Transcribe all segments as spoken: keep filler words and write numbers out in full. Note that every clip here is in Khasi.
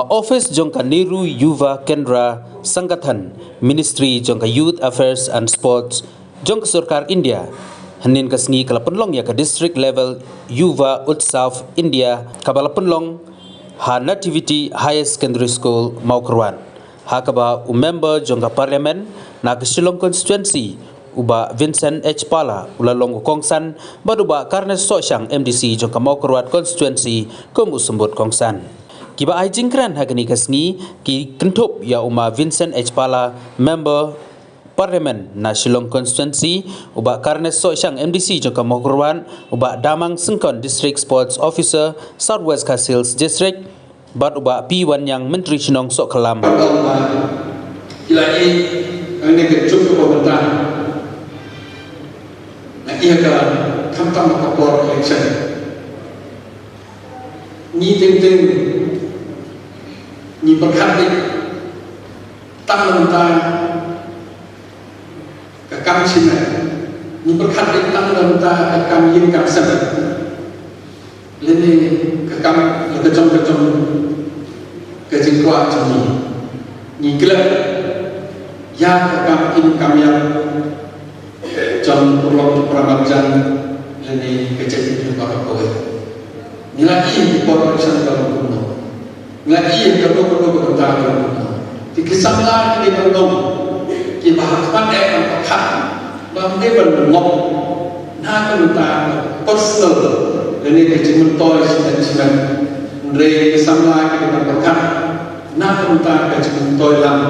Office jong ka Nehru Yuva Kendra Sangathan, Ministry jong ka Youth Affairs and Sports jong ka Sorkar India, hynnin ka sngi ka la pynlong ïa ka District Level Yuva Utsav India kaba la pynlong ha Nativity Higher Secondary School, Mawkyrwat, ha kaba u member jong ka Parliament na ka Shillong Constituency, u Bah Vincent H Pala, u la long u kongsan, bad u Bah Carnes Sohshang, M D C jong ka Mawkyrwat Constituency, kum u symbud kongsan. Kiba ai jingkren ha kane ka sngi ki kynthup ïa u Ma Vincent H Pala, member Parliament na Shillong Constituency, u Bah Carnes Sohshang, M D C jong ka Mawkyrwat, u Bah Damang Syngkon, District Sports Officer, South West Khasi Hills District, bad u Bah P Wanniang, Myntri Shnong Sohkhyllem. Ki la ïoh hangne ka juk ka bynta na ïa ka, khamtam ka por election. Ngi teng teng ngi pyrkhat ïa tang na bynta ka kam shimet. Ngi pyrkhat ïa tang na bynta ka kam ïing kam sem, lane ka kam la ka jong ka jong ka jingkwah jong ngi. Ngi klet ïa ka kam im kam ïap jong u paralok para marjan lane ka jaitbynriew baroh kawei. Ngi la ïohi ki por election ka long kumno. Ngi la ïohi kano kano ka bynta ka long kumno. Te ki samla ki dei ban long kiba ha khmat eh ban pyrkhat, ba ym dei ban ngop na ka bynta personal lane ka jingmyntoi shimet shimet. Hynrei ki samla ki dei ban pyrkhat na ka bynta ka jingmyntoi lang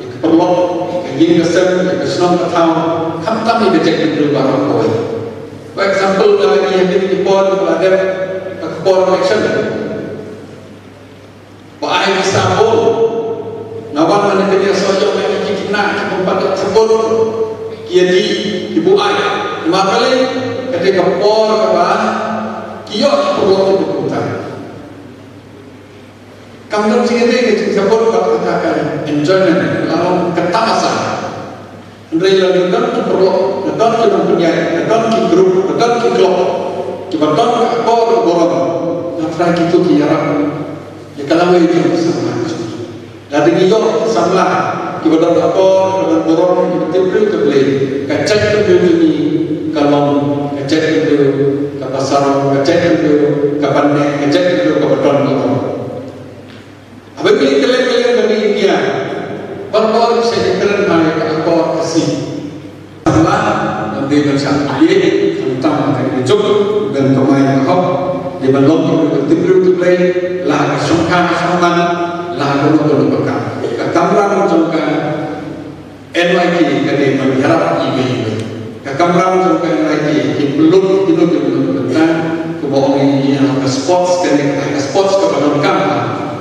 ïa ka paralok, ïa ka ïing ka sem, ïa ka shnong ka thaw, khamtam ïa ka jaitbynriew baroh kawei. For example, nga la ïohi ha kine ki por ba la dep ha ka por election, ba ai pisa bun. Nga wan ha kane ka jaka shu ïoh ïa ki khynnah ki bym pat ïoh thebun, ki ïa ki, ki buh ai. Namar balei? Kata ka por kaba ki ïoh ki paralok kiba kumta. Kam don jingïadei ka jingthebun bad kata ka enjoyment, la long ka tamasa. Hynrei lada don ki paralok, lada don ki nongpynïaid, lada don ki group, lada don ki club kiba don ka akor ka burom, nga tharai kito ki ïarap ïa ka lawei jong ki samla. Lada ngi ïoh ki samla kiba don akor, kiba don burom, kiba tip briew tip Blei, ka jaitbynriew jong ngi ka long ka jaitbynriew kaba sarong, ka jaitbynriew kaba neh, ka jaitbynriew kaba don burom. Haba ngi kylleng kylleng ka ri India, baroh shi kren bha ïa ka akor Khasi. Samla ym dei ban shah ïeit, khamtam ha kane ka juk, ban kamai ka hok, dei ban long kiba tip briew tip Blei, la ha ka shongkha ka shongman, la ha kano kano ka kam. Ka kamram jong ka N Y K ka dei ban ïarap iwei iwei. Ka kamram jong ka N Y K, ki pynlut, ki lut, ki pynlut bynta, kumba ong ïa ka sports, kane ka sports kaba donkam.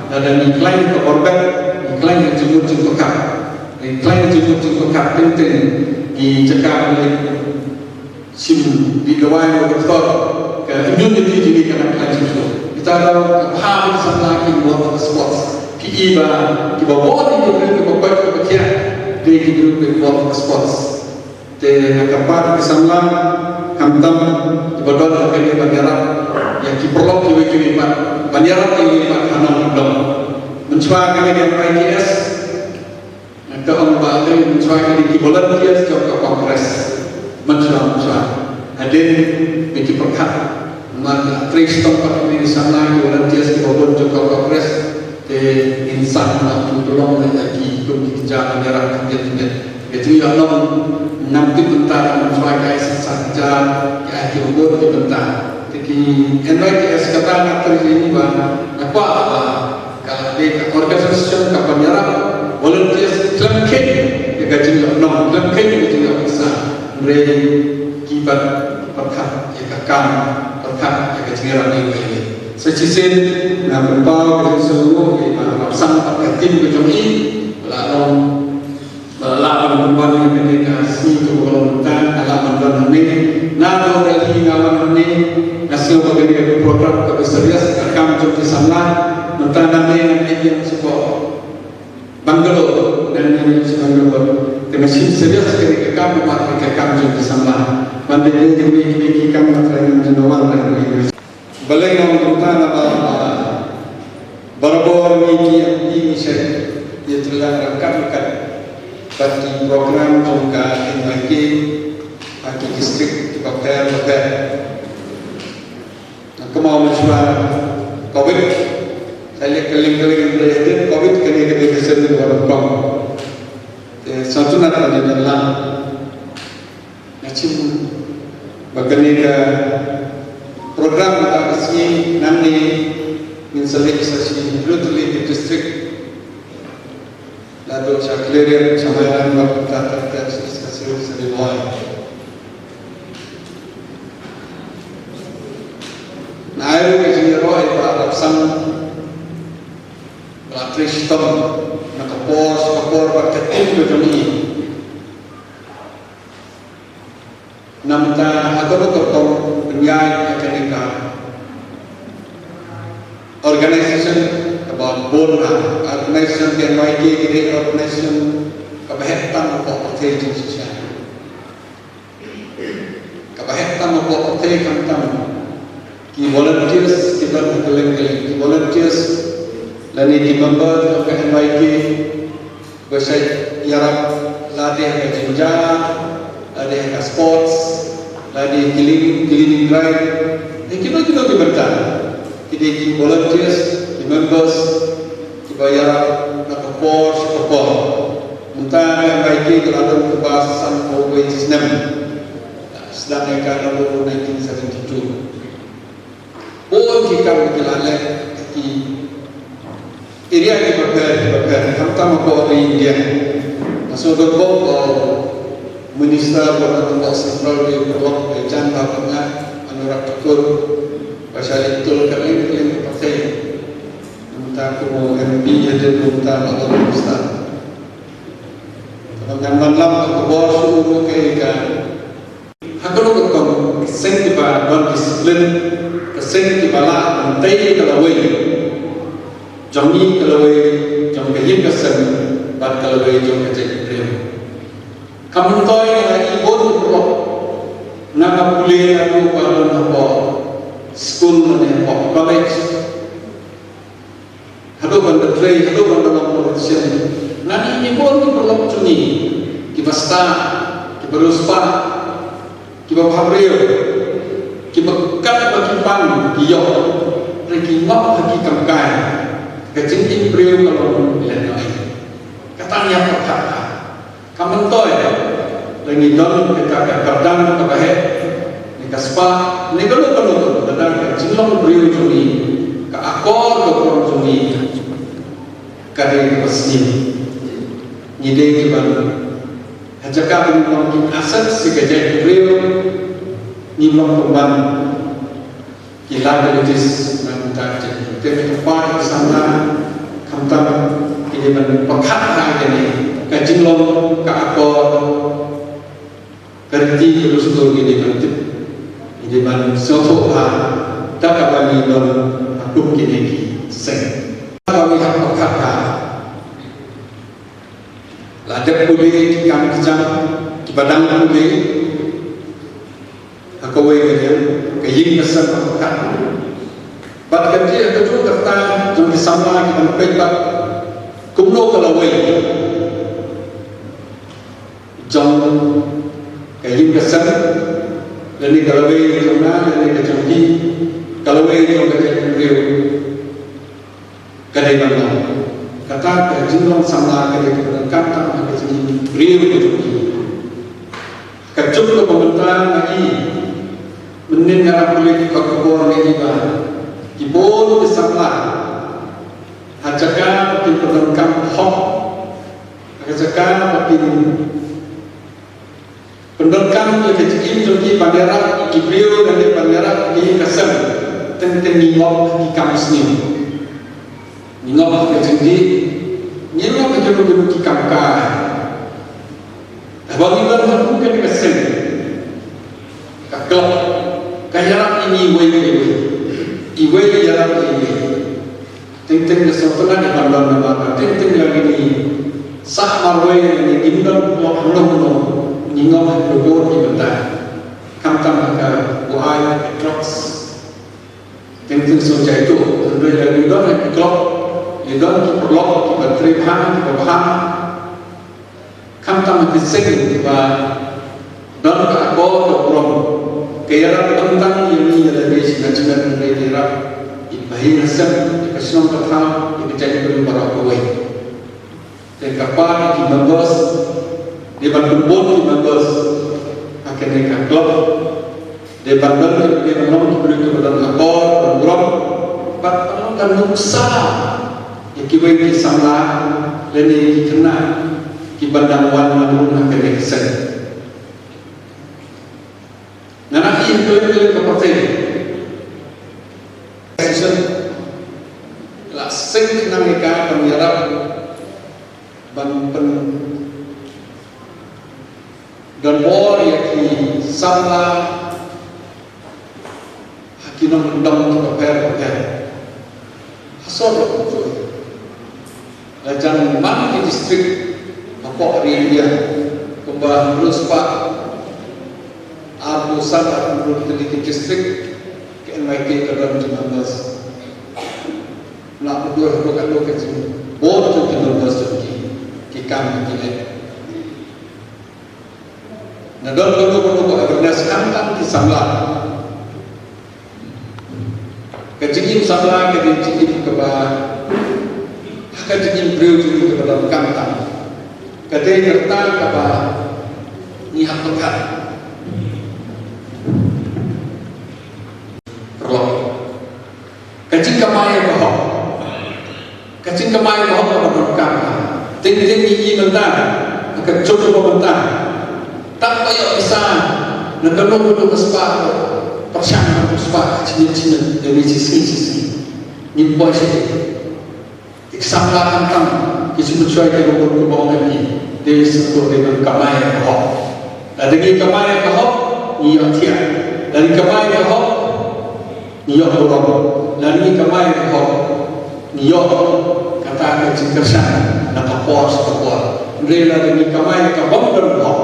Lada ngi khlaiñ ka bor bet, ngi khlaiñ ka jingmut jingpyrkhat. Ngi khlaiñ ka jingmut jingpyrkhat teng teng, ngi jaka ngi shim dawai ba ka doktor, ka immunity jong ngi ka nang khlaiñ shim shuh. Kita ruh ka bha ba ki samla ki involve ha ka sports. Ki i ba kiba bun ki briew kiba koit kiba thiah dei ki briew kiba involve ha ka sports. Te nga kyrpad ki samla, khamtam kiba don ha kane ban ïarap ïa ki paralok kiwei kiwei pat, ban ïarap ïa kiwei pat ha nongkyndong. Mynshuwa kane ka M I T S, nga ong ba dei mynshuwa kine ki volunteers jong ka Congress. Mynshuwa, mynshuwa. Hadien ba ki pyrkhat, namar nga trei shitom pat kine ki samla ki volunteers kiba bun jong ka Congress. Te ngin sah noh, ngin pynlong noh ïa ki kum ki kynja ban ïarap khyndiat khyndiat. Ka jingïohnong ngam tip bynta, mynshuwa ki ai san san hajar, ki ai kiba bun ki bynta. Te ki N Y T S kata nga trei ïa ki ba nga kwah ba ka dei ka organisation kaban ïarap volunteers khlem kheiñ ïa ka jingïohnong, khlem kheiñ ïa ka jingïoh pisa. Hynrei ki pat pyrkhat ïa ka kam, pyrkhat ïa ka jingïarap ïa kiwei. Sa shisien nga pynpaw ka jingsngewnguh ïa i Bah Rapsang bad ka team ka jong i, ba la long, ba la lah ban pynwan ïa kane ka sngi kaba long mynta, nga lah ban don hangne. Nga don Delhi nga wan hangne, nga sngew ba kane ka program kaba serious, ka kam jong ki samla. Mynta nga dei ngan ïeng sha Bangalore, ngan ïeng sha Bangalore. Te nga shim serious kane ka kam namar ka kam jong ki samla. Ban dei ïa kine ki kam nga trai ngan jin wan hangne. Balei nga ong kumta? Namar ba barabor ngi ki Ïa tyrlang ryngkat ryngkat bad ki program jong ka N Y K ha ki district kiba pher bapher. Kumba mynshwa Covid, sa leh kylleng kylleng, hynrei hadien Covid kane ka dei ka sien kaba nyngkong. Te sngewtynnat ban ïa don lang. Nga shim ba kane ka program mynta ka sngi nangne ngin sa leit sa shi hynriew tylli ki district. Naduh sha Khliehriat, sha Mairang bad kumta ter ter sha East Khasi Hills, sha Ri Bhoi. Nga ai ruh ka jingïaroh ïa i Bah Rapsang ba la trei shitom na ka por sha ka por bad ka team ka jong i. Namar ha kano ka rukom pynïaid ïa kane ka organization kaba bun ha organization ka N Y K ki dei organization kaba heh tam hapoh pyrthei jingshisha. Kaba heh tam hapoh pyrthei khamtam ki volunteers ki don ha kylleng kylleng, ki volunteers lane ki member jong ka N Y K ba shait ïarap lade ha ka jingja, lade ha ka sports, lade cleaning, cleaning drive. Te kino kino ki bynta ki dei ki volunteers, ki members kiba ïarap na ka por sha ka por. Mynta ka N Y K ka la don kaba sanphew wei snem. Sdang ïa ka naduh nineteen seventy-two. Bun ki kam ki la leh ha ki area kiba pher kiba pher, khamtam hapoh ri India. Nga sngewdon bok ba u Minister ba na Lombok Central, u paralok ba jan ba pynah, Anurag Thakur, ba shah leit tur kylleng kylleng ka pyrthei. Mynta kum u M P hadien mynta ba u Minister. Kaba ngan wanlam ka khubor shuh ruh ka ïa ka Ha kano ka rukom, ka seng kiba don discipline, ka seng kiba lah ban tei ka lawei jong ngi, ka lawei jong ka ïing ka sem bad ka lawei jong ka jaitbynriew. Kam myntoi nga ïohi bun ki paralok, nga nga pule, nga ruh ba don hapoh skul lane hapoh college. Haduh ban da trei, haduh ban da long politician, nga ïohi bun ki paralok jong ngi kiba stad, kiba riewspah, kiba bhabriew, kiba kat ba ki pan ki ïoh, hynrei ki ngop ha ki kam kai. Ka jingim briew ka long lehnohei. Kata ngi ïa pyrkhat ha Kam myntoi lada ngi don kata ka kyrdan kaba heh, ne ka spah, ne kano kano, lada ka jinglong briew jong ngi, ka akor ka burom jong ngi ka dei kaba sniew. Ngi dei kiban, ha jaka ba ngim long ki asset sha ka jaitbynriew, ngim long pynban ki liabilities na ka bynta ka jaitbynriew. Te ka kyrpad ka samla, khamtam, ki dei ban pyrkhat ha kane ka jinglong, ka akor, ka riti ka dustur, ki dei ban tip, ki dei ban sngewthuh ha kaba ngi don ha kum kine ki seng. Kaba ngi hap pyrkhat ha, la dep pule ki kam ki jam kiba dang pule, ha kawei ka liang, ka ïing ka sem ka kat. Bad ka dei ha kajuh ka rta jong ki samla ki ban peit bad kumno ka lawei jong ka ïing ka sem, lane ka lawei jong nga, lane ka jong phi, ka lawei jong ka jaitbynriew. Ka dei ban long kata ka jinglong samla, ka dei kaba donkam tam ha ka jingim briew ka jong ngi. Ka juk kaba mynta nga i, mynnin nga la pule ki kot khubor nga i ba ki bun ki samla, ha jaka ba kin pyndonkam hok, ha jaka ba kin pyndonkam ïa ka jingim jong ki ban ïarap ïa ki briew lane ban ïarap ïa ka sem, teng teng ngi ngop ha ki kam sniew. Ngi ngop ha ka jingdih, ngi ngop ha kino kino ki kam kai. Haba ngi don ha kum kane ka seng, ka klok ka ïarap ïa ngi iwei pa iwei, iwei ïarap ïa iwei. Teng teng ka sngewtynnat ïa ban don namar ba teng teng lada ngi sah marwei, lada ngim don pynlong hangno hangno, ngi ngop ha kaba bun ki bynta. Khamtam ha kaba ai ha ka drugs. Teng teng sngewjai tuh, hynrei lada ngi don ha ka klok, Ki don ki paralok kiba trei bha, kiba bha. Khamtam ki seng kiba don ka akor ka burom, ka ïarap tang ïa ngi ïa lade sha ka jingïarap, ïa ka ïing ka sem, ïa ka shnong ka thaw, ïa ka jaitbynriew baroh kawei. Te ka part ki members, dei ban pynbun ki members ha kane ka club. Dei ban don, dei ban long ki briew kiba don akor, don burom. Bad ban long ka nuksa ïa kiwei ki samla lane ki khynnah kiba dang wan na rung ha kane ka seng. Nga ïa kylli kylli ka pyrthei. Session la seng khnang ïa ka ban ïarap ban pyn don bor ïa ki samla ha ki nongkyndong kiba pher bapher. Ha sor la jan man ki district hapoh ri India kumba hynriew spah arphew san arphew hynriew tylli ki district ki N Y K ka don ki members. La pyndonkam haduh katto ka jingbun jong ki members jong ki, ki kam ki leh. Na don kano kano ka awareness khamtam ki samla. Ka jingim samla ka dei jingim kaba, ha ka jingim briew jong ngi kaba donkam tam. Ka dei ka rta kaba ngi hap pyrkhat. Paralok. Ka jingkamai ka hok. Ka jingkamai ka hok kaba donkam. Teng teng ngi i mynta ha ka juk kaba mynta. Tang ba ïoh pisa na kano kano ka spah, pyrshang na ka spah, ka jingim jingim, da ngi shisngi shisngi. Ngim poi shisngi. Ki samla khamtam ki sngewsih ki rukom rukom kane. Dei sngewthuh dei ban kamai ka hok. Lada ngi kamai ka hok, ngi ïoh thiah. Lada ngi kamai ka hok, ngi ïoh burom. Lada ngi kamai ka hok, ngi ïoh kata ka jingkyrshan na ka por sha ka por. Hynrei lada ngi kamai ka bym don hok,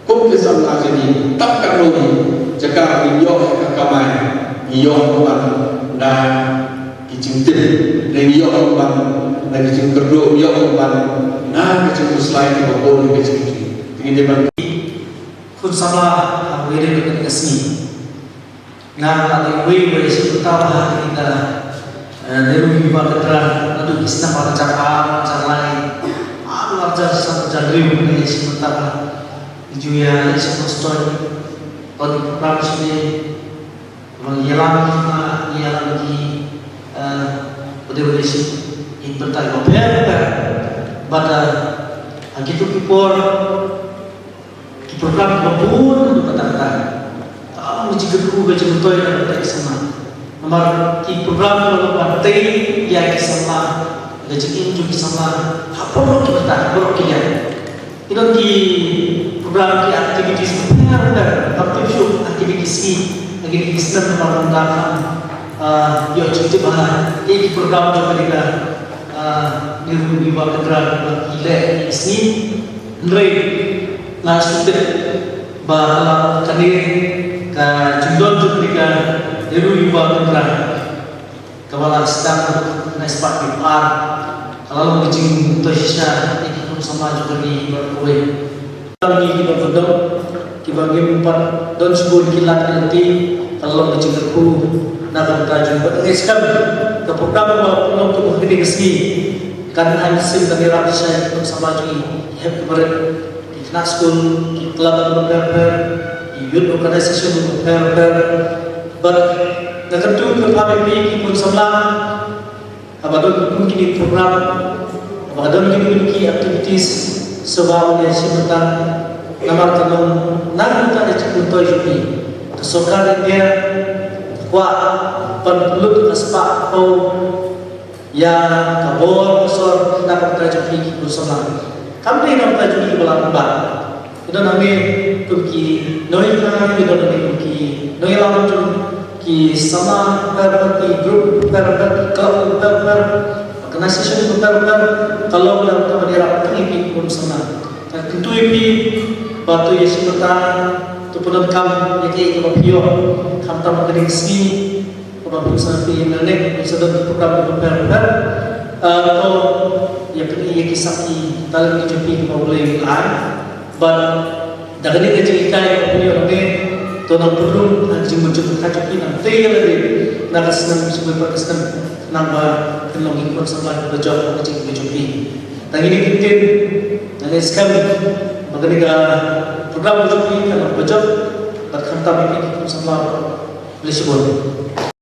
kum ki samla jong ngi, tang katno ngi, jaka ba ngi ïoh ka kamai, ngi ïoh kumban na ki jingtip, ne ngi ïoh kumban na ki jingkyrduh, ngi ïoh kumban na ki jingkhuslai kiba bun, ki jingkyrduh. Te ngi dei ban. Khun samla, ah, ha kawei ka sngi. Nga la dei uwei uba ïashim bynta ha kane ka, eh, Nehru Yuva Kendra naduh ki snem ar hajar ar, ar hajar lai, ar hajar san, ar hajar hynriew nga ïashim bynta. Ngi ju ïa ïashim bynta, ton ki program shane, ba ngi ïalam ki, ngi ïalam ki, eh, ba dei uba ïashim bynta kiba pher pher. Bad, eh, ha kito ki por, ki program kiba bun haduh katta katta. Ka long ka jingkyrkhu, ka jingmyntoi na ka bynta ki samla. Namar ki program kiba long ban tei ïa ki samla, ka jingim jong ki samla ha baroh ki bynta, ha baroh ki liang. Ki don ki program, ki activities bapher bapher, bapher shuh ha kine ki sngi, ha kine ki snem, namar ynda kham, ah, ïoh jingtip bha ïa ki program jong kane ka, ah, Nehru Yuva Kendra ba ki leh ha kine ki sngi. Hynrei nga sngewthuh ba la kane ka jingdon jong kane ka Nehru Yuva Kendra kaba la sdang ha u snem ar hajar ar, ka la long ka jingmyntoi shisha ïa ki khun samla jong ka ri baroh kawei. Ngi kiba kyndong, kiba ngim pat don shibun ki lad ki lynti, ka la long ka jingkyrkhu na ka bynta jong ngi. Bad nga ngeit skhem ka program ba pynlong kum ha kine ki sngi kan ai mynsiem, kan ïarap shisha ïa ki khun samla jong ngi, ki hep ki barit, ki khynnah skul, ki club bapher bapher, ki youth organization bapher bapher. Bad nga kyntu kyrpad ïa phi ki khun samla, haba don kum kine ki program, haba don kum kine ki activities, sngewbha ban ïashim bynta, namar ka long na ka bynta ka jingmyntoi jong phi. Ka sorkar India ka kwah ban pynlut ka spah ka phew ïa ka bor ka sor na ka bynta jong phi ki khun samla. Kam dei na ka bynta jong phi kiba la pynbad. Ki don hangne kum ki nonghikai, ki don hangne kum ki nongïalam jong ki samla bapher bapher, ki group bapher bapher, ki club bapher bapher, organization bapher bapher, ka long na ka bynta ban ïarap tang ïa phi ki khun samla. Nga kyntu ïa phi ba to ïashim bynta, to pyndonkam ïa kaei kaba phi ïoh, khamtam ha kane ka sngi, kaba phin sa phi ïa leh, phin sa don ki program bapher bapher. Uh, to, ïa kane ïa ki sakhi talent ki jong phi kiba U Blei u la ai. Bad da kane ka jinghikai ba phi ïoh hangne, to nang pynrung ha ka jingbym jukut ka jong phi, nang tei ïa lade na ka snem shuh bad ka snem, nang ba kin long ki khun samla kiba jop ha ka jingim ka jong phi. Tang ine i ktien, nang ïa skhem ba kane ka program ka jong phi kan long kaba jop bad khamtam ïa phi ki khun samla. Khublei shibun.